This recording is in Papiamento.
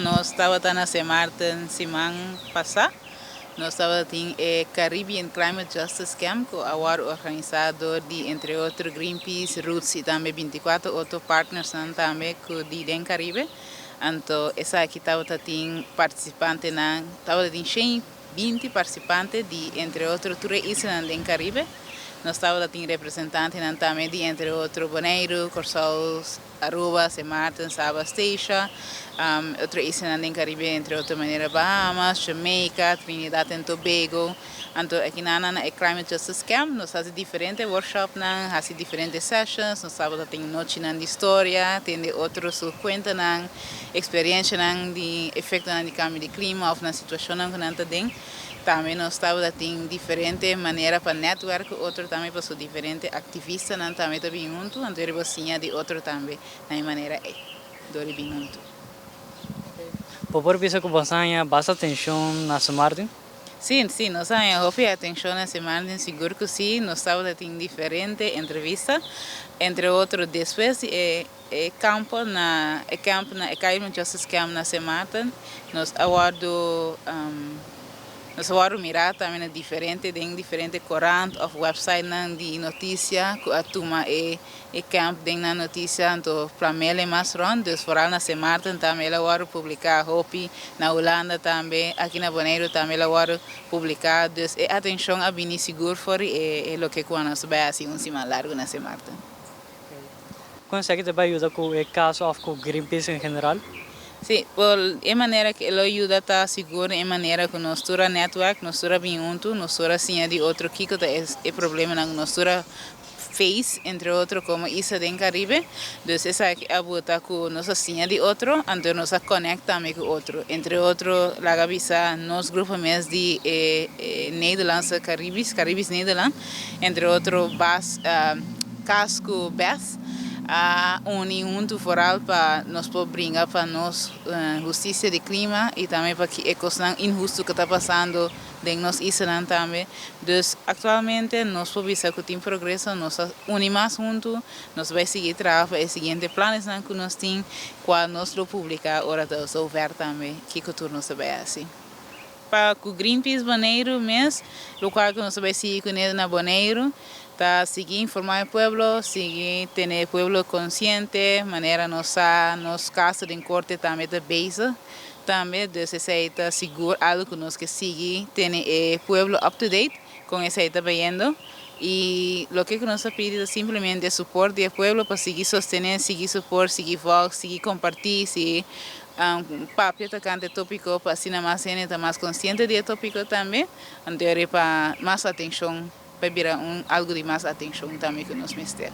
Nos tabata na Sint Maarten siman pasá. Nos tabatin e Caribbean Climate Justice Camp ku a wòrdu organisá dor di, entre otro, Greenpeace, Roots i tambe 24 otro partnersnan tambe ku di den Karibe. Anto esaki tabatin partisipantenan, tabatin 120 partisipante di, entre otro, tur e islanan den Karibe. Nos tabatin representantenan tambe di, entre otro, Boneiru, Kòrsou, Aruba, Sint Maarten, Saba, Statia, otro islanan den Karibe, entre otro manera Bahamas, Jamaica, Trinidad and Tobago. Anto aki na e Climate Justice Camp nos a hasi diferente workshopnan, hasi diferente sessions, nos tabatin nochinan di historia, tende otro su kuentanan, eksperensianan di efektonan di kambio di klima òf na situashonnan ku nan ta den. Tambe nos tabatin diferente manera pa netwerk otro tambe, pa su diferente aktivistanan tambe ta bin huntu, anto riba siña di otro tambe na e manera ei, dor di bin huntu. Bo por bisa ku boso a haña basta atenshon na Sint Maarten? Sí, nos a haña hopi atenshon na Sint Maarten, sigur ku sí. Nos tabatin diferente entrevista, entre otro despues di e kampo na e camp na e Climate Justice Camp na Sint Maarten, nos a wòrdu mirá tambe na diferente den diferente korant òf websitenan di notisia ku a tuma e camp den na notisia, anto plam'é mas rònt. Dus vooral na Sint Maarten tambe el a wòrdu publiká hopi, na Hulanda tambe, aki na Boneiru tambe el a wòrdu publiká. Dus e atenshon a bini sigur for e loke ku nos a bai hasi un siman largu na Sint Maarten. Kon esaki ta bai yuda ku e kaso òf ku Greenpeace en general? Sí, por e manera ku e lo yuda ta sigur e manera ku nos tur a netwerk, nos tur a bin huntu, nos tur a siña di otro kiko ta e problemanan nos tur a face, entre otro, komo isla den Karibe. Dus esaki a buta ku nos a siña di otro, anto nos a connect tambe ku otro. Entre otro, laga bisa nos grupo mes di Nederlandse Caribisch, Caribisch Nederland, entre otro Bas, Cas ku Beth, a uni huntu vooral pa nos por bringa pa nos hustisia di klima i tambe pa e kosnan inhustu ku ta pasando den nos islanan tambe. Dus aktualmente nos por bisa ku tin progreso, nos a uni mas huntu, nos ta bai sigui traha pa e siguiente plannan ku nos tin, kual nos lo publiká ora ta zover tambe, kiko tur nos ta bai hasi. Pa ku Greenpeace Boneiru mes, lokual ku nos ta bai sigui kuné na Boneiru, ta sigui informá e pueblo, sigui tene e pueblo konsiente, manera nos sa nos kaso den korte tambe ta bezig tambe, dus esei ta sigur algu ku nos ke sigui tene e pueblo up to date kon esei ta bayendo. I loke ku nos ta pidi ta simplemente support di e pueblo pa sigui sostené, sigui support, sigui volg, sigui kompartí, sigui papia tokante tópiko pa asina mas hende ta mas konsiente di e tópiko tambe, anto pa mas atenshon, pa bira un algu di mas atenshon tambe ku nos mester.